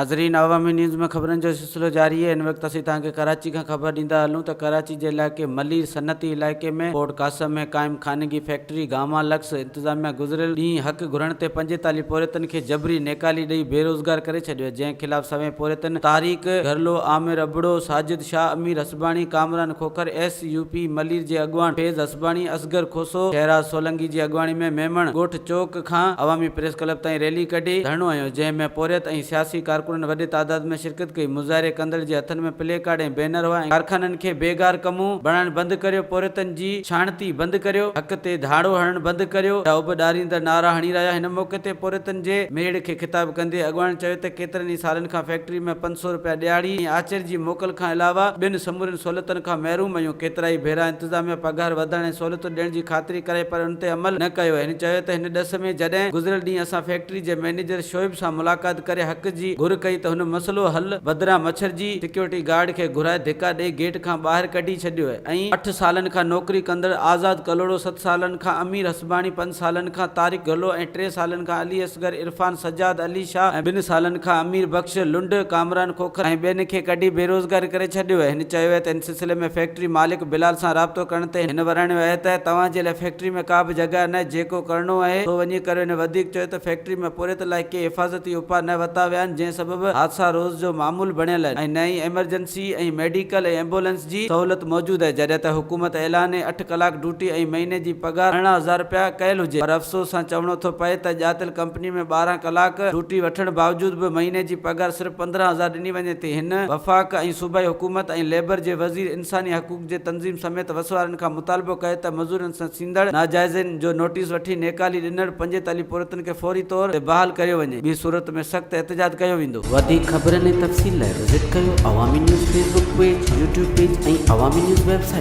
ناظرين عوامي نيوز ۾ خبرن جو سلسلو جاري آهي هن وقت اسين توهان کي ڪراچي کان خبر ڏيندا هلون ته ڪراچي جي علائقي ملير صنعتي علائقي ۾ پورٽ قاسم ۾ قائم خانگي فيڪٽري گاما لڪس انتظاميا گذريل ڏينهن حق گهرڻ تي 45 پورهيتن کي جبري نيڪالي ڏئي بيروزگار ڪري ڇڏيو جنهن خلاف سوين پورهيتن Tariq Gharlo, Amir Abro, Sajid Shah, Amir Hasbani, Kamran Khokhar, S U P Malir جي اڳواڻ فيض حسباڻي، اصغر کوسو، شهراز سولنگي جي اڳواڻي ۾ ميمڻ ڳوٺ چوڪ کان عوامي پريس ڪلب تائين ريلي ڪڍي ڌرڻو هنيو جنهن ۾ پورهيت ۽ سياسي ڪارڪنن وڏي تعداد ۾ شرڪت ڪئي مظاهري ڪندڙ جي هٿن ۾ پلي ڪارڊ ۽ بينر هئا ۽ ڪارخانن کي بيگار ڪمون بڻائڻ بند ڪريو پورهيتن جي ڇاڻتي بند ڪريو حق تي ڌاڙو هڻڻ بند ڪريو جا اڀ ڏاريندڙ نعرا هڻي رهيا هن موقعي تي پورهيتن جي ميڙ کي خطاب ڪندي اڳواڻن چيو ته ڪيترن ئي سالن کان فيڪٽري ۾ 500 رپيا ڏهاڙي ۽ آچر جي موڪل کان علاوه ٻين سمورين سهولتن کان محروم آهيون، ڪيترائي ڀيرا انتظاميا پگهار وڌائڻ ۽ سهولتون ڏيڻ جي خاطري ڪرائي پر ان تي عمل نه ڪيو. هن چيو ته هن ڏس ۾ جڏهن گذريل ڏينهن اسان فيڪٽري جي مئنيجر شعيب سان ملاقات ڪري حق جي گهر ڪئي ته هن مسئلو حل بدران مڇرجي سيڪيورٽي گارڊ کي گهرائي ڌڪا ڏئي گيٽ کان ٻاهر ڪڍي ڇڏيو ۽ اٺ سالن کان نوڪري ڪندڙ آزاد ڪلهوڙو، ست سالن کان امير حسباڻي، پنج سالن کان طارق گلو ۽ ٽي سالن کان علي اصغر عرفان، سجاد علي شاهه ۽ ٻن سالن کان امير بخش لنڊ، ڪامران کوکر ۽ ٻين کي ڪڍي بيروزگار ڪري ڇڏيو آهي. هن چيو آهي ته ان سلسلي ۾ فيڪٽري مالڪ بلال سان رابطو ڪرڻ تي هن وراڻيو آهي ته توهان جي لاء فيڪٽري ۾ ڪا به جڳهه نه جيڪو ڪرڻو آهي سو وڃي ڪريو. هن وڌيڪ چيو ته فيڪٽري ۾ پورهيت لاء ڪي حفاظتي اپاء نه ورتا ويا آهن جنهن سبب حادثا روز جو معمول بڻيل آهن ۽ نه ئي ايمرجنسي ۽ ميڊيڪل ۽ ايمبولينس جي سهولت موجود آهي جڏهن ته حڪومت اعلان اٺ ڪلاڪ ڊيوٽي ۽ مهيني جي پگهار 18,000 رپيا ڪيل هجي پر افسوس سان چوڻو ٿو پئي ته ڄاتل ڪمپني ۾ 12 ڪلاڪ ڊيوٽي وٺڻ باوجود به مهيني جي پگهار صرف 15,000 ڏني وڃي ٿي هن وفاق ۽ صوبائي حڪومت ۽ ليبر جي وزير انساني حقوق جي تنظيم سميت وس وارن کان مطالبو ڪيو ته مزورن سان ٿيندڙ ناجائزين جو نوٽيس وٺي نيڪالي ڏنڙ 45 پورهيتن کي فوري طور تي بحال ڪيو وڃي ٻي صورت ۾ سخت احتجاج ڪيو ويندو. وڌيڪ خبرن ۽ تفصيل لاء وزٽ ڪيو Awami news Facebook page, YouTube page ۽ Awami news website.